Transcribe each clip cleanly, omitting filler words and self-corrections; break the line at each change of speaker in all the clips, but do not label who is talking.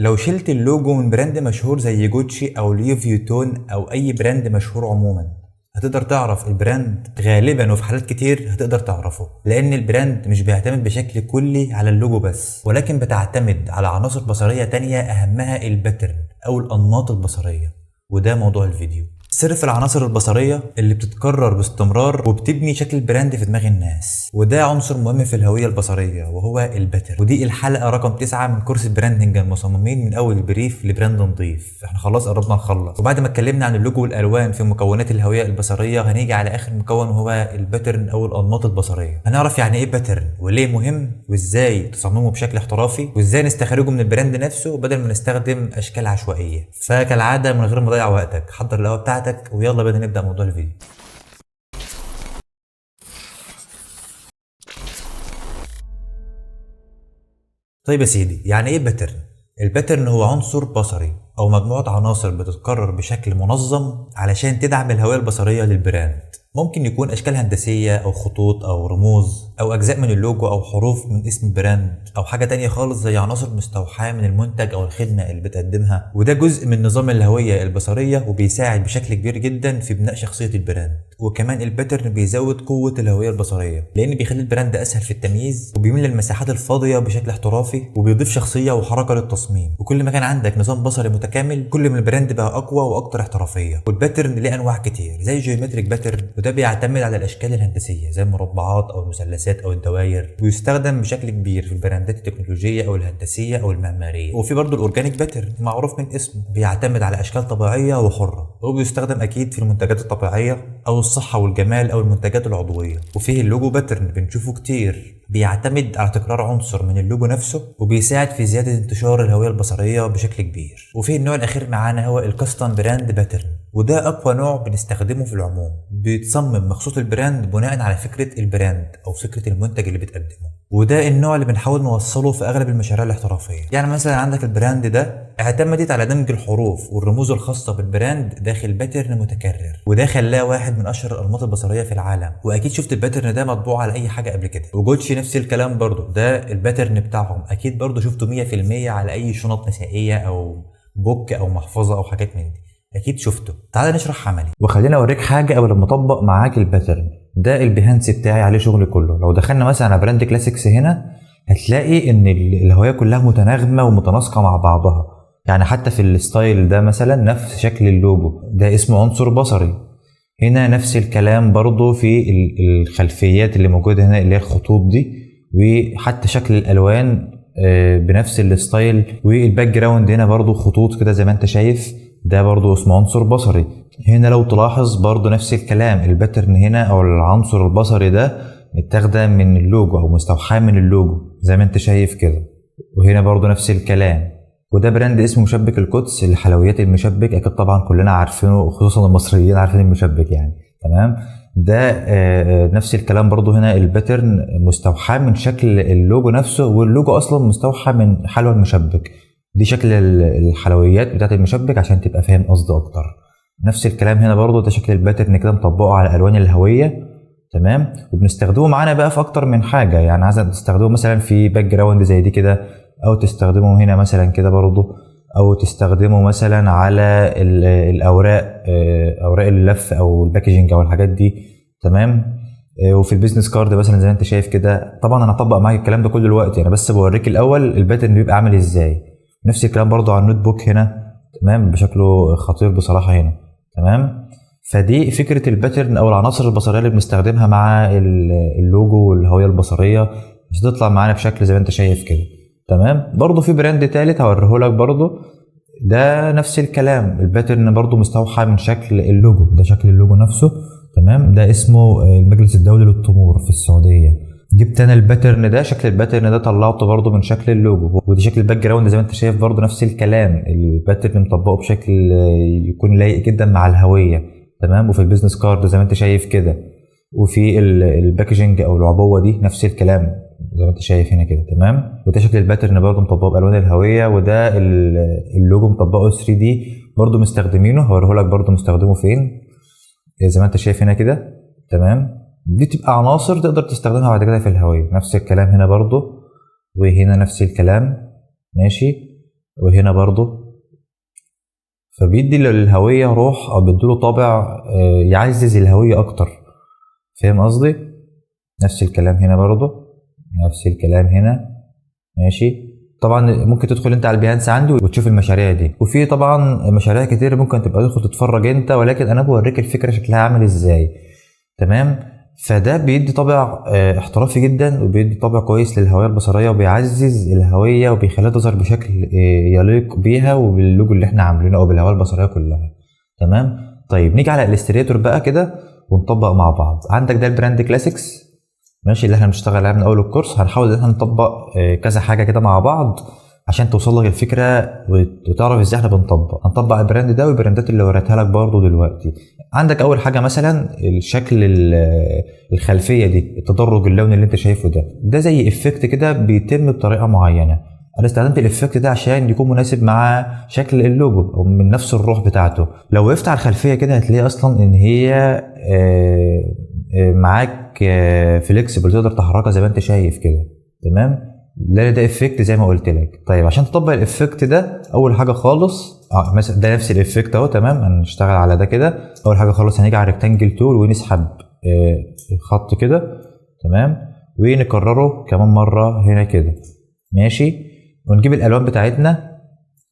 لو شلت اللوجو من brand مشهور زي جوتشي او لوي فيتون او اي brand مشهور عموما هتقدر تعرف ال brand غالبا، وفي حالات كتير هتقدر تعرفه، لان ال brand مش بيعتمد بشكل كلي على اللوجو بس، ولكن بتعتمد على عناصر بصرية تانية اهمها ال pattern او الانماط البصرية، وده موضوع الفيديو. سر في العناصر البصرية اللي بتتكرر باستمرار وبتبني شكل ال brand في دماغ الناس، وده عنصر مهم في الهوية البصرية وهو ال pattern. ودي الحلقة رقم 9 من كورس branding المصممين، من أول brief ل brand نظيف. احنا خلاص قربنا نخلص، وبعد ما اتكلمنا عن اللوجو والألوان في مكونات الهوية البصرية هنيجي على آخر مكون وهو ال pattern أو الأنماط البصرية. هنعرف يعني إيه pattern وليه مهم وإزاي تصممه بشكل احترافي وإزاي نستخرجه من ال brand نفسه بدل ما نستخدم أشكال عشوائية. فكالعادة من غير ما اضيع وقتك حضر القهوة بتاعتك ويلا بينا نبدأ موضوع الفيديو. طيب يا سيدي، يعني ايه pattern؟ ال pattern هو عنصر بصري او مجموعة عناصر بتتكرر بشكل منظم علشان تدعم الهوية البصرية لل brand. ممكن يكون اشكال هندسية او خطوط او رموز او اجزاء من اللوجو او حروف من اسم brand او حاجة تانية خالص زي عناصر مستوحاة من المنتج او الخدمة اللي بتقدمها. وده جزء من نظام الهوية البصرية وبيساعد بشكل كبير جدا في بناء شخصية ال brand. وكمان ال pattern بيزود قوة الهوية البصرية لان بيخلي ال brand اسهل في التمييز وبيملى المساحات الفاضية بشكل احترافي وبيضيف شخصية وحركة للتصميم. وكل ما كان عندك نظام بصري متكامل كل ما ال brand بقى اقوى واكتر احترافية. وال pattern ليه انواع كتير زي geometric pattern، وده بيعتمد على الاشكال الهندسية زي المربعات او المثلثات او الدوائر، ويستخدم بشكل كبير في البراندات التكنولوجية او الهندسية او المعمارية. وفي برضه ال organic pattern معروف من اسمه، بيعتمد على اشكال طبيعية وحره وبيستخدم اكيد في المنتجات الطبيعية او الصحة والجمال او المنتجات العضوية. وفيه ال logo pattern بنشوفه كتير، بيعتمد على تكرار عنصر من اللوجو نفسه وبيساعد في زيادة انتشار الهوية البصرية بشكل كبير. وفيه النوع الاخير معانا هو ال custom brand pattern، وده اقوى نوع بنستخدمه في العموم، بيتصمم مخصوص ال brand بناء على فكرة ال brand او فكرة المنتج اللي بتقدمه، وده النوع اللي بنحاول نوصله في اغلب المشاريع الاحترافية. يعني مثلا عندك ال brand ده اعتمدت على دمج الحروف والرموز الخاصة بال brand داخل pattern متكرر، وده خلاه واحد من اشهر الانماط البصرية في العالم. واكيد شفت ال pattern ده مطبوع على اي حاجة قبل كده. وجوتشي نفس الكلام برضو، ده ال pattern بتاعهم اكيد برضو شفته 100% على اي شنط نسائية او book او محفظة او حاجات من دي، اكيد شفته. تعال نشرح عملي وخليني اوريك حاجة قبل ما اطبق معاك ال pattern ده. ال Behance بتاعي عليه شغل كله. لو دخلنا مثلا على brand Classics هنا هتلاقي ان الهوية كلها متناغمه ومتناسقه مع بعضها. يعني حتى في ال style ده مثلا نفس شكل اللوجو، ده اسمه عنصر بصري. هنا نفس الكلام برضو في الخلفيات اللي موجودة هنا اللي هي الخطوط دي، وحتى شكل الالوان بنفس ال style، وال background هنا برضو خطوط كده زي ما انت شايف، ده برضو اسمه عنصر بصري. هنا لو تلاحظ برضو نفس الكلام، ال pattern هنا او العنصر البصري ده متاخده من اللوجو او مستوحاة من اللوجو زي ما انت شايف كده. وهنا برضو نفس الكلام. وده brand اسمه مشبك القدس لحلويات المشبك، اكيد طبعا كلنا عارفينه، خصوصا المصريين عارفين المشبك يعني، تمام. ده نفس الكلام برضو، هنا ال pattern مستوحاة من شكل اللوجو نفسه، واللوجو اصلا مستوحى من حلوى المشبك. دي شكل الحلويات بتاعت المشبك عشان تبقى فاهم قصدي اكتر. نفس الكلام هنا برضو، ده شكل ال pattern كده مطبقه على الوان الهوية، تمام. وبنستخدمه معانا بقى في اكتر من حاجة، يعني عايز تستخدمه مثلا في background زي دي كده، او تستخدمه هنا مثلا كده برضو، او تستخدمه مثلا على الاوراق، اوراق اللف او ال packaging او الحاجات دي، تمام. وفي ال business card مثلا زي ما انت شايف كده. طبعا انا هطبق معاك الكلام ده كل الوقت، انا بس بوريك الاول ال pattern بيبقى عامل ازاي. نفس الكلام برضو على ال notebook هنا، تمام، بشكله خطير بصراحة هنا، تمام. فدي فكرة ال pattern او العناصر البصرية اللي بنستخدمها مع اللوجو والهوية البصرية، مش تطلع معانا بشكل زي ما انت شايف كده، تمام. برضو في brand تالت هوريهولك برضو، ده نفس الكلام، ال pattern برضو مستوحى من شكل اللوجو، ده شكل اللوجو نفسه، تمام. ده اسمه المجلس الدولي للتمور في السعودية. جبت انا ال pattern ده، شكل ال pattern ده طلعته برضو من شكل اللوجو، ودي شكل ال background زي ما انت شايف برضو نفس الكلام، ال pattern مطبقه بشكل يكون لايق جدا مع الهوية، تمام. وفي ال business card زي ما انت شايف كده، وفي ال packaging او العبوه دي نفس الكلام زي ما انت شايف هنا كده، تمام. وده شكل ال pattern برضو مطبقه بالوان الهوية، وده اللوجو مطبقه 3D برضو مستخدمينه، هوريهولك برضو مستخدمة فين زي ما انت شايف هنا كده، تمام. دي تبقى عناصر تقدر تستخدمها بعد كده في الهوية. نفس الكلام هنا برضو، وهنا نفس الكلام، ماشي. وهنا برضو، فبيدي للهوية روح او بيديله طابع يعزز الهوية اكتر. فاهم قصدي؟ نفس الكلام هنا برضو، نفس الكلام هنا. ماشي، طبعا ممكن تدخل انت على ال Behance عندي وتشوف المشاريع دي، وفي طبعا مشاريع كتير ممكن تبقى تدخل تتفرج انت، ولكن انا بوريك الفكرة شكلها عامل ازاي. تمام، فده بيدي طابع احترافي جدا، وبيدي طابع كويس للهوية البصرية، وبيعزز الهوية وبيخليها تظهر بشكل يليق بيها وباللوجو اللي احنا عاملينه او بالهوية البصرية كلها. تمام، طيب نيجي على Illustrator بقى كده ونطبق مع بعض. عندك ده ال brand classics، ماشي، اللي احنا بنشتغل عليه من اول الكورس. هنحاول ان احنا نطبق كذا حاجة كده مع بعض عشان توصل لك الفكرة وتعرف ازاي احنا بنطبق. هنطبق ال brand ده وال brandات اللي وريتها لك برضو دلوقتي. عندك اول حاجة مثلا الشكل الخلفية دي، التدرج اللون اللي انت شايفه ده، ده زي effect كده بيتم بطريقة معينة. انا استخدمت ال effect ده عشان يكون مناسب مع شكل اللوجو او من نفس الروح بتاعته. لو وقفت على الخلفية كده هتلاقي اصلا ان هي معاك flexible، تقدر تحركها زي ما انت شايف كده. تمام، ده effect زي ما قلت لك. طيب عشان تطبق ال effect ده اول حاجة خالص، مثلا ده نفس ال effect اهو. تمام، هنشتغل على ده كده. اول حاجة خالص هنيجي على rectangle tool ونسحب الخط كده. تمام، ونكرره كمان مرة هنا كده. ماشي، ونجيب الالوان بتاعتنا،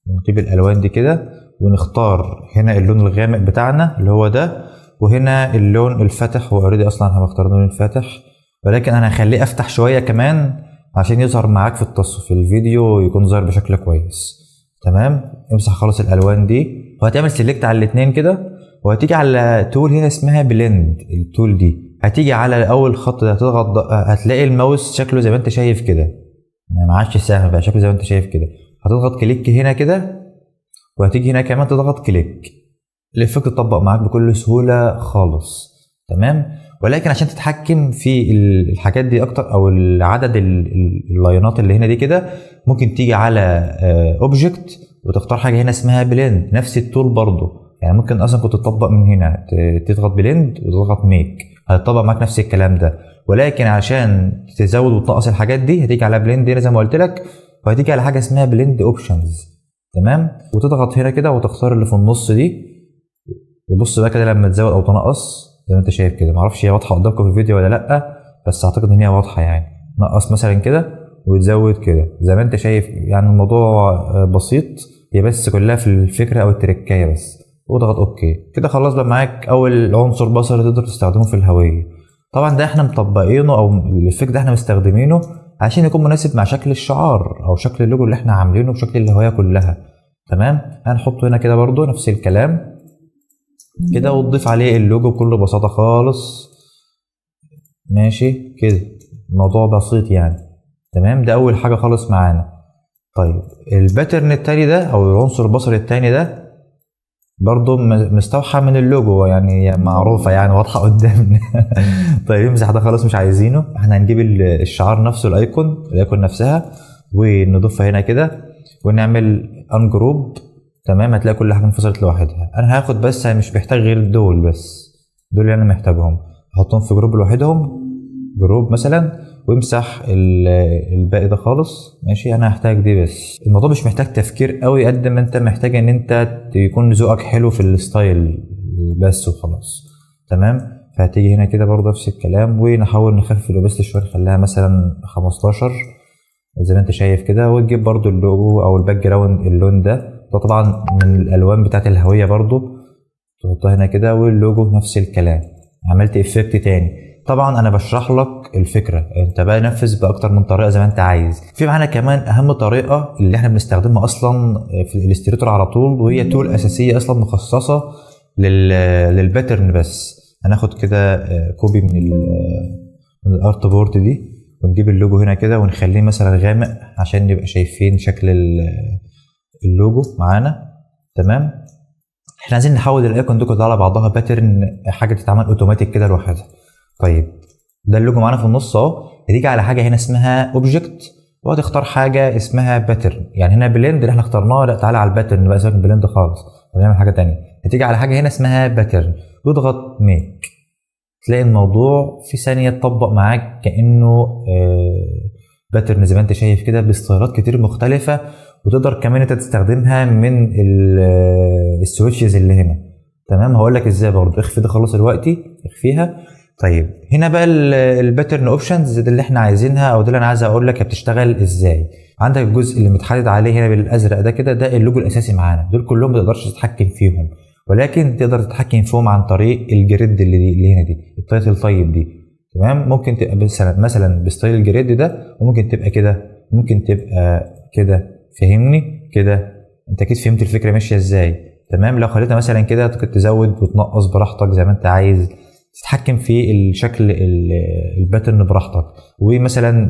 ونجيب الالوان دي كده، ونختار هنا اللون الغامق بتاعنا اللي هو ده، وهنا اللون الفاتح. هو already اصلا احنا مختارين اللون الفاتح، ولكن انا هخليه افتح شوية كمان عشان يظهر معاك في التصوير في الفيديو يكون ظاهر بشكل كويس. تمام، امسح خالص الالوان دي، وهتعمل select على الاثنين كده، وهتيجي على tool هنا اسمها blend. ال tool دي هتيجي على اول خط ده هتضغط، هتلاقي الماوس شكله زي ما انت شايف كده، يعني ما عادش سهم بقى، شكله زي ما انت شايف كده. هتضغط click هنا كده، وهتيجي هنا كمان تضغط click. ال effect اتطبق معاك بكل سهولة خالص. تمام، ولكن عشان تتحكم في الحاجات دي اكتر او العدد ال lineات اللي هنا دي كده، ممكن تيجي على object وتختار حاجة هنا اسمها blend، نفس ال tool برضو. يعني ممكن اصلا كنت تطبق من هنا، تضغط blend وتضغط make، هتطبق معاك نفس الكلام ده. ولكن عشان تزود وتنقص الحاجات دي هتيجي على blend هنا زي ما قلت لك، وهتيجي على حاجة اسمها blend options. تمام، وتضغط هنا كده وتختار اللي في النص دي، وبص بقى كده لما تزود او تنقص زي ما انت شايف كده. معرفش هي واضحة قدامكم في الفيديو ولا لا، بس اعتقد ان هي واضحة. يعني نقص مثلا كده وتزود كده زي ما انت شايف. يعني الموضوع بسيط، هي بس كلها في الفكرة او التركايه بس. واضغط okay كده، خلاص بقى معاك اول عنصر بصري تقدر تستخدمه في الهوية. طبعا ده احنا مطبقينه او ال effect ده احنا مستخدمينه عشان يكون مناسب مع شكل الشعار او شكل اللوجو اللي احنا عاملينه وشكل الهوية كلها. تمام، هنحطه هنا كده برضو نفس الكلام كده، وتضيف عليه اللوجو بكل بساطة خالص. ماشي كده، الموضوع بسيط يعني. تمام، ده اول حاجة خالص معانا. طيب ال pattern التاني ده او العنصر البصري التاني ده برضو مستوحى من اللوجو، يعني معروفة يعني واضحة قدامنا. طيب امسح ده خلاص مش عايزينه، احنا هنجيب الشعار نفسه، ال icon نفسها، ونضيفها هنا كده ونعمل ungroup. تمام، هتلاقي كل حاجة انفصلت لوحدها. انا هاخد بس، انا مش محتاج غير دول بس، دول اللي انا محتاجهم احطهم في group لوحدهم، group مثلا، وامسح الباقي ده خالص. ماشي، انا هحتاج دي بس. الموضوع مش محتاج تفكير قوي قد ما انت محتاج ان انت يكون ذوقك حلو في ال style بس وخلاص. تمام، فهتيجي هنا كده برضه نفس الكلام، ونحاول نخفف ال opacity شوية، نخليها مثلا 15 زي ما انت شايف كده، وتجيب برضه اللوجو او ال background اللون ده، ده طبعا من الالوان بتاعت الهوية برضه، تحطها هنا كده، واللوجو نفس الكلام. عملت effect تاني. طبعا انا بشرح لك الفكرة، انت بقى نفذ باكتر من طريقه زي ما انت عايز. في معانا كمان اهم طريقه اللي احنا بنستخدمها اصلا في ال Illustrator على طول، وهي tool اساسية اصلا مخصصة لل pattern بس. هناخد كده copy من ال artboard دي، ونجيب اللوجو هنا كده ونخليه مثلا غامق عشان نبقى شايفين شكل اللوجو معانا. تمام، احنا عايزين نحول ال icon دي كلها على بعضها pattern، حاجة تتعمل اوتوماتيك كده لوحدها. طيب ده اللوجو معانا في النص اهو. هتيجي على حاجة هنا اسمها object، وهتختار حاجة اسمها pattern. يعني هنا blend اللي احنا اخترناه، لا تعالى على ال pattern بقى، سيبك من blend خالص، هنعمل حاجة تانية. هتيجي على حاجة هنا اسمها pattern واضغط make، تلاقي الموضوع في ثانية اتطبق معاك كانه pattern زي ما انت شايف كده، ب styleات كتير مختلفة. وتقدر كمان انت تستخدمها من ال swatches اللي هنا. تمام، هقول لك ازاي برضو. اخفي ده خلاص دلوقتي، اخفيها. طيب هنا بقى ال pattern options اللي احنا عايزينها، او ده اللي انا عايز اقول لك بتشتغل ازاي. عندك الجزء اللي متحدد عليه هنا بالازرق ده كده، ده اللوجو الاساسي معانا، دول كلهم ما تقدرش تتحكم فيهم، ولكن تقدر تتحكم فيهم عن طريق ال grid اللي هنا دي، ال title type دي. تمام، ممكن تبقى مثلا ب style ال grid ده، وممكن تبقى كده، ممكن تبقى كده، فاهمني كده؟ انت اكيد فهمت الفكرة ماشية ازاي. تمام، لو خليتها مثلا كده ممكن تزود وتنقص براحتك زي ما انت عايز، تتحكم في الشكل ال pattern براحتك، ومثلا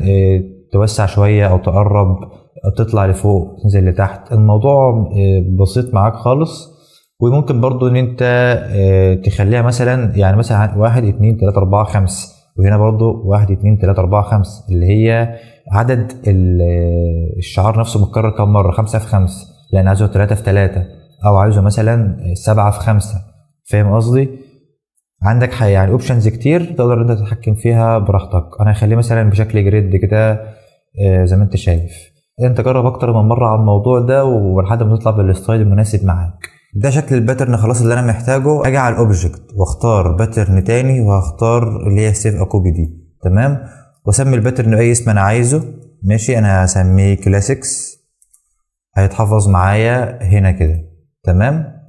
توسع شوية او تقرب او تطلع لفوق تنزل لتحت. الموضوع بسيط معاك خالص. وممكن برضو ان انت تخليها مثلا، يعني مثلا 1 2 3 4 5، وهنا برضو 1 2 3 4 5، اللي هي عدد الشعار نفسه متكرر كم مرة، 5 في 5، لان عايزه 3 في 3، او عايزه مثلا 7 في 5. فاهم قصدي؟ عندك يعني options كتير تقدر انت تتحكم فيها براحتك. انا هخليه مثلا بشكل grid كده، زي ما انت شايف. انت جرب اكتر من مرة على الموضوع ده ولحد ما تطلع بال style المناسب معاك. ده شكل ال pattern خلاص اللي انا محتاجه. اجي على ال object واختار pattern تاني، وهختار اللي هي save a copy دي. تمام، واسمي ال pattern باي اسم انا عايزه. ماشي، انا هسميه classics، هيتحفظ معايا هنا كده. تمام،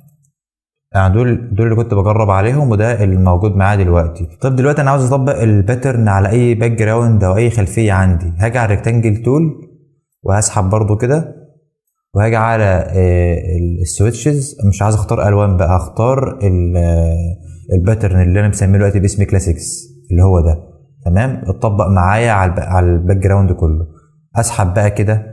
يعني دول اللي كنت بجرب عليهم، وده اللي موجود معايا دلوقتي. طب دلوقتي انا عاوز اطبق ال pattern على اي background او اي خلفية عندي. هاجي على ال rectangle tool وهسحب برضو كده، وهاجي على ال swatches. مش عايز اختار الوان بقى، هختار ال pattern اللي انا مسميه دلوقتي باسم classics اللي هو ده. تمام، اتطبق معايا على ال background كله. اسحب بقى كده،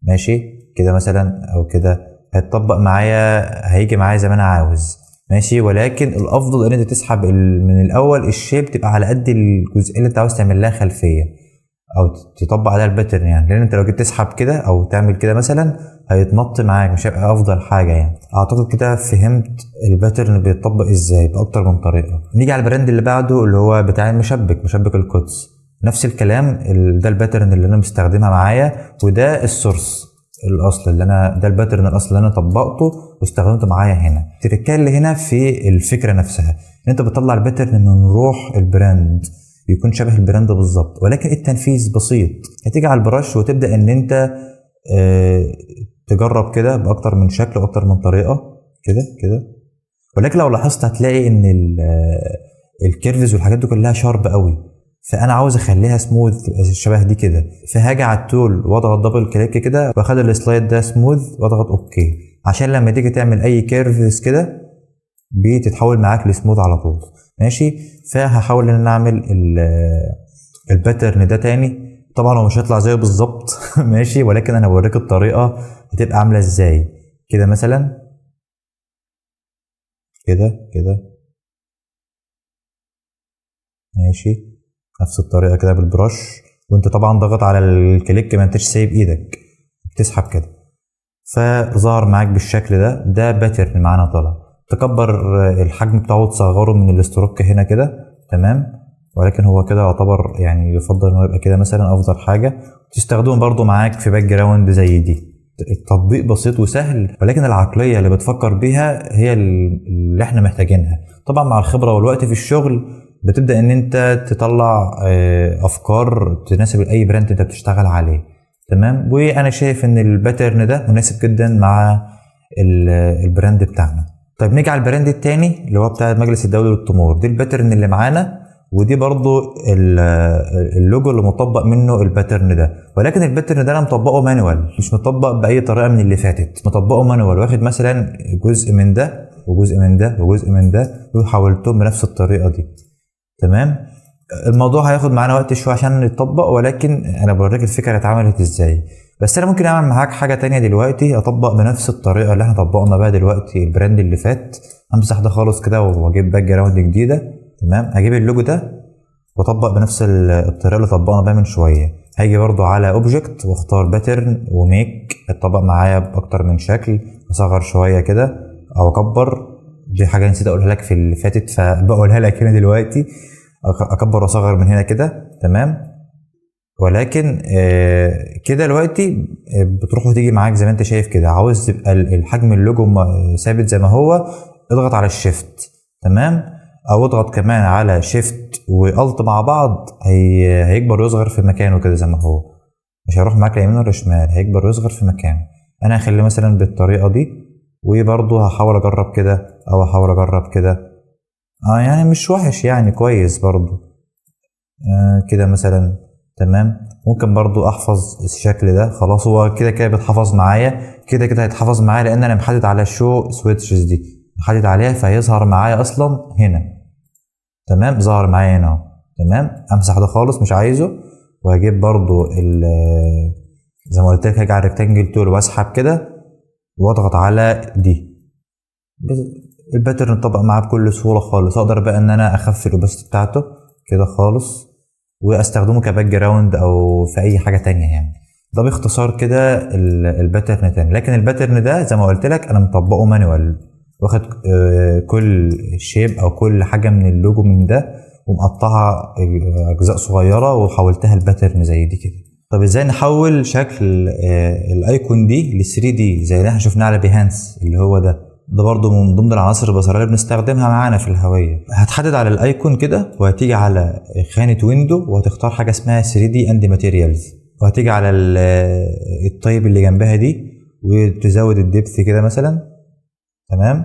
ماشي كده مثلا او كده، هيتطبق معايا، هيجي معايا زي ما انا عاوز. ماشي، ولكن الافضل ان انت تسحب من الاول ال shape تبقى على قد الجزئية اللي انت عاوز تعمل لها خلفية او تطبق عليها ال pattern يعني، لان انت لو جيت تسحب كده او تعمل كده مثلا هيتمط معاك، مش هيبقى افضل حاجة يعني. اعتقد كده فهمت ال pattern بيتطبق ازاي باكتر من طريقه. نيجي على ال brand اللي بعده اللي هو بتاع المشبك، مشبك القدس. نفس الكلام، ده ال pattern اللي انا مستخدمها معايا، وده ال source الاصل اللي انا، ده ال pattern الاصل اللي انا طبقته واستخدمته معايا هنا. التركايه اللي هنا في الفكرة نفسها ان انت بتطلع ال pattern من روح ال brand، يكون شبه ال brand بالظبط، ولكن التنفيذ بسيط. هتيجي على ال brush وتبدا ان انت تجرب كده باكتر من شكل واكتر من طريقه كده كده، ولكن لو لاحظت هتلاقي ان ال curves والحاجات دي كلها sharp قوي، فانا عاوز اخليها سموث تبقى شبه دي كده. فهاجي على ال tool واضغط double click كده، واخلي ال slide ده سموث واضغط okay، عشان لما تيجي تعمل اي curves كده بتتحول معاك لسموث على طول. ماشي، فهحاول ان انا اعمل ال pattern ده تاني. طبعا هو مش هيطلع زيه بالظبط ماشي، ولكن انا بوريك الطريقة هتبقى عامله ازاي. كده مثلا، كده كده، ماشي، نفس الطريقة كده بال brush، وانت طبعا ضغط على ال click ما انتش سايب ايدك، بتسحب كده، فظهر معاك بالشكل ده. ده pattern معانا طالع. تكبر الحجم بتاعه وتصغره من ال stroke هنا كده. تمام، ولكن هو كده يعتبر يعني يفضل ان هو يبقى كده مثلا افضل حاجة. تستخدمه برضو معاك في background زي دي. التطبيق بسيط وسهل، ولكن العقلية اللي بتفكر بيها هي اللي احنا محتاجينها. طبعا مع الخبرة والوقت في الشغل بتبدا ان انت تطلع افكار تناسب اي brand انت بتشتغل عليه. تمام، وانا شايف ان ال pattern ده مناسب جدا مع ال brand بتاعنا. طيب نيجي على ال brand التاني اللي هو بتاع المجلس الدولي للتمور. دي ال pattern اللي معانا، ودي برضو اللوجو اللي مطبق منه ال pattern ده، ولكن ال pattern ده انا مطبقه manual، مش مطبق باي طريقه من اللي فاتت، مطبقه manual، واخد مثلا جزء من ده وجزء من ده وجزء من ده وحولتهم بنفس الطريقة دي. تمام، الموضوع هياخد معانا وقت شوية عشان نطبق، ولكن انا بوريك الفكرة اتعملت ازاي. بس انا ممكن اعمل معاك حاجة تانية دلوقتي، اطبق بنفس الطريقة اللي احنا طبقنا بيها دلوقتي ال brand اللي فات. همسح ده خالص كده واجيب background جديدة. تمام، هجيب اللوجو ده واطبق بنفس الطريقة اللي طبقنا بيها من شوية. هاجي برضو على object واختار pattern و make، اتطبق معايا باكتر من شكل. اصغر شوية كده او اكبر، دي حاجة نسيت اقولها لك في اللي فاتت فبقولها لك هنا دلوقتي. اكبر واصغر من هنا كده. تمام، ولكن كده دلوقتي بتروح وتيجي معاك زي ما انت شايف كده. عاوز تبقى الحجم اللوجو ثابت زي ما هو، اضغط على ال shift، تمام، او اضغط كمان على shift و alt مع بعض، هيكبر ويصغر في مكانه كده زي ما هو، مش هيروح معاك لا يمين ولا شمال، هيكبر ويصغر في مكانه. انا هخليه مثلا بالطريقة دي، وبرضه هحاول اجرب كده او احاول اجرب كده، يعني مش وحش يعني، كويس برضه. كده مثلا، تمام. ممكن برضو احفظ الشكل ده، خلاص هو كده كده بيتحفظ معايا، كده كده هيتحفظ معايا لان انا محدد على ال show swatches دي، محدد عليها فهيظهر معايا اصلا هنا، تمام، ظهر معايا هنا اهو، تمام. امسح ده خالص مش عايزه، وهجيب برضو زي ما قلت لك هاجي على ال rectangle tool واسحب كده واضغط على دي، ال pattern اتطبق معاه بكل سهولة خالص. اقدر بقى ان انا اخفي ال opacity بتاعته كده خالص واستخدمه ك background او في اي حاجة تانية يعني. ده باختصار كده ال pattern تاني. لكن ال pattern ده زي ما قلت لك انا مطبقه manual، واخد كل shape او كل حاجة من اللوجو من ده ومقطعها اجزاء صغيرة وحولتها ل pattern زي دي كده. طب ازاي نحول شكل ال icon دي ل 3D زي اللي احنا شفناه على Behance اللي هو ده؟ ده برضو من ضمن العناصر البصرية اللي بنستخدمها معانا في الهوية. هتحدد على ال icon كده وهتيجي على خانه window وهتختار حاجة اسمها 3D and materials، وهتيجي على ال type اللي جنبها دي وتزود ال depth كده مثلا، تمام،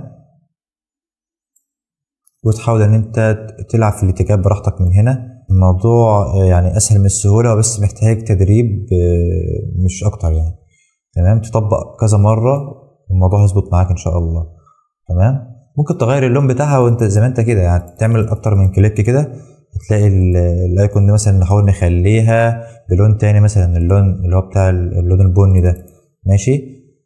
وتحاول ان انت تلعب في الاتجاه براحتك من هنا. الموضوع يعني اسهل من السهولة، بس محتاج تدريب مش اكتر يعني، تمام. تطبق كذا مرة الموضوع هيظبط معاك ان شاء الله، تمام. ممكن تغير اللون بتاعها وانت زي ما انت كده يعني، تعمل اكتر من click كده هتلاقي ال icon دي مثلا نحاول نخليها بلون تاني، مثلا اللون اللي هو بتاع اللون البني ده، ماشي،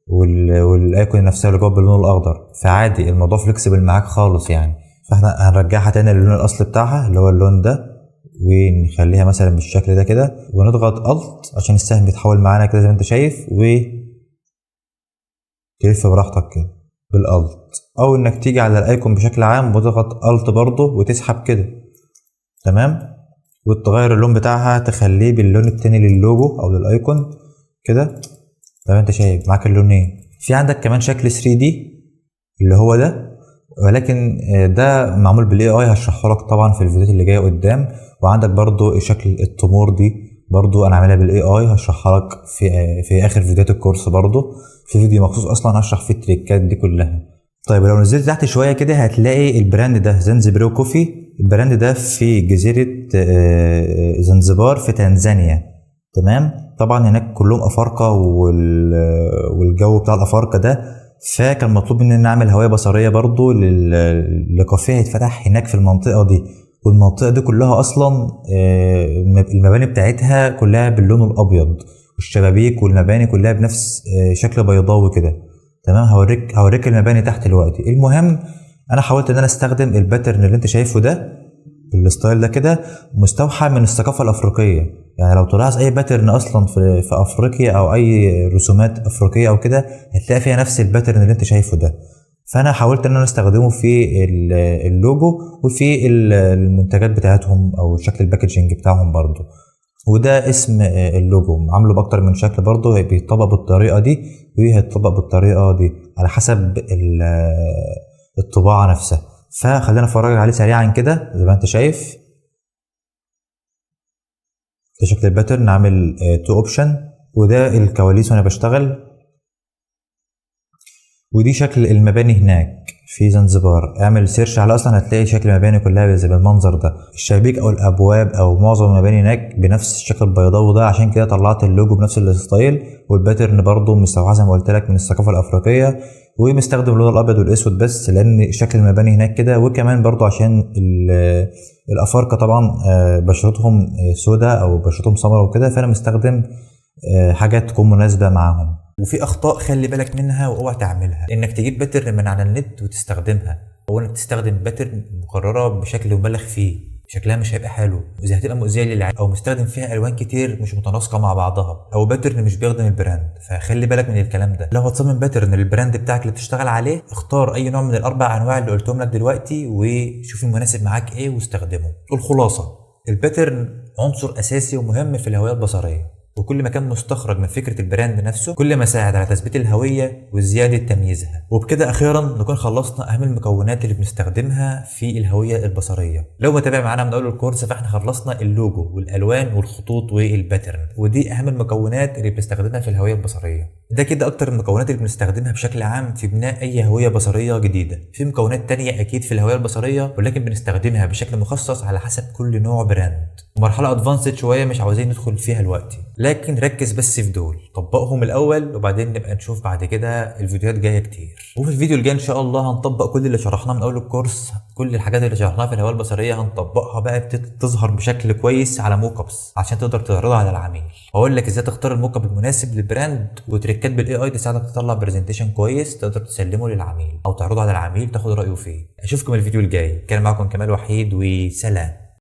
وال icon نفسها اللي جوه باللون الاخضر. فعادي الموضوع flexible معاك خالص يعني. فاحنا هنرجعها تاني للون الاصلي بتاعها اللي هو اللون ده، ونخليها مثلا بالشكل ده كده، ونضغط Alt عشان السهم بيتحول معانا كده زي ما انت شايف، و تلف براحتك كده بال Alt، او انك تيجي على ال icon بشكل عام وتضغط Alt برضه وتسحب كده، تمام، وتغير اللون بتاعها تخليه باللون التاني للوجو او لل icon كده. زي ما انت شايف معاك اللونين. في عندك كمان شكل 3D اللي هو ده، ولكن ده معمول بال AI، هشرحه لك طبعا في الفيديوهات اللي جاية قدام. وعندك برضو شكل التمور دي برضو انا عاملها بال AI، هشرحها لك في اخر فيديوهات الكورس، برضو في فيديو مخصوص اصلا هشرح فيه التريكات دي كلها. طيب لو نزلت تحت شوية كده هتلاقي ال brand ده زنزبرو coffee. ال brand ده في جزيرة زنزبار في تنزانيا، تمام. طبعا هناك كلهم افارقه والجو بتاع الافارقة ده، فكان مطلوب مني ان اعمل هوية بصريه برضو لكافيه هيتفتح هناك في المنطقة دي. والمنطقة دي كلها اصلا المباني بتاعتها كلها باللون الابيض، والشبابيك والمباني كلها بنفس شكل بيضاوي كده، تمام. هوريك المباني تحت دلوقتي. المهم انا حاولت ان انا استخدم ال pattern اللي انت شايفه ده بال style ده كده، مستوحى من الثقافة الافريقية. يعني لو تلاحظ اي pattern اصلا في افريقيا او اي رسومات افريقية او كده هتلاقي فيها نفس ال pattern اللي انت شايفه ده. فانا حاولت ان انا استخدمه في اللوجو وفي المنتجات بتاعتهم او شكل ال packaging بتاعهم برضو. وده اسم اللوجو، عامله باكتر من شكل برضو، بيتطبق بالطريقة دي وهيتطبق بالطريقة دي على حسب الطباعة نفسها. فخلينا نتفرج عليه سريعا كده زي ما انت شايف. ده شكل ال pattern، عامل two option، وده الكواليس وانا بشتغل، ودي شكل المباني هناك في زنزبار. اعمل search على اصلا هتلاقي شكل المباني كلها زي بالمنظر ده، الشبابيك او الابواب او معظم المباني هناك بنفس الشكل البيضاوي ده. عشان كده طلعت اللوجو بنفس ال style، وال pattern برضو مستوحى زي ما قلت لك من الثقافة الافريقية، ومستخدم اللون الابيض والاسود بس لان شكل المباني هناك كده، وكمان برضو عشان الافارقة طبعا بشرتهم سوداء او بشرتهم سمراء وكده، فانا مستخدم حاجة تكون مناسبة معاهم. وفي اخطاء خلي بالك منها واوعى تعملها، انك تجيب pattern من على النت وتستخدمها، او انك تستخدم pattern مكررة بشكل مبالغ فيه، شكلها مش هيبقى حلو، واذا هتبقى مؤذية للعين، او مستخدم فيها الوان كتير مش متناسقه مع بعضها، او pattern مش بيخدم ال brand. فخلي بالك من الكلام ده. لو هتصمم pattern لل brand بتاعك اللي بتشتغل عليه، اختار اي نوع من الاربع انواع اللي قلتهم لك دلوقتي وشوف المناسب معاك ايه واستخدمه. الخلاصة، ال pattern عنصر اساسي ومهم في الهوية البصريه، وكل ما كان مستخرج من فكرة ال brand نفسه كل ما ساعد على تثبيت الهوية وزيادة تمييزها. وبكده اخيرا نكون خلصنا اهم المكونات اللي بنستخدمها في الهوية البصريه. لو متابع معانا من اول الكورس فاحنا خلصنا اللوجو والالوان والخطوط وال pattern، ودي اهم المكونات اللي بنستخدمها في الهوية البصريه. ده كده اكتر المكونات اللي بنستخدمها بشكل عام في بناء اي هوية بصريه جديده. في مكونات تانية اكيد في الهوية البصرية، ولكن بنستخدمها بشكل مخصص على حسب كل نوع brand، ومرحلة advanced شوية مش عاوزين ندخل فيها دلوقتي، لكن ركز بس في دول، طبقهم الاول وبعدين نبقى نشوف بعد كده. الفيديوهات جاية كتير، وفي الفيديو الجاي ان شاء الله هنطبق كل اللي شرحناه من اول الكورس، كل الحاجات اللي شرحناها في الهوية البصرية هنطبقها بقى تظهر بشكل كويس على mockups عشان تقدر تعرضها على العميل. واقول لك ازاي تختار ال mockup المناسب لل brand، وتريكات بال AI تساعدك تطلع presentation كويس تقدر تسلمه للعميل او تعرضه على العميل تاخد رايه فيه. اشوفكم الفيديو الجاي. كان معكم كمال وحيد، وسلام.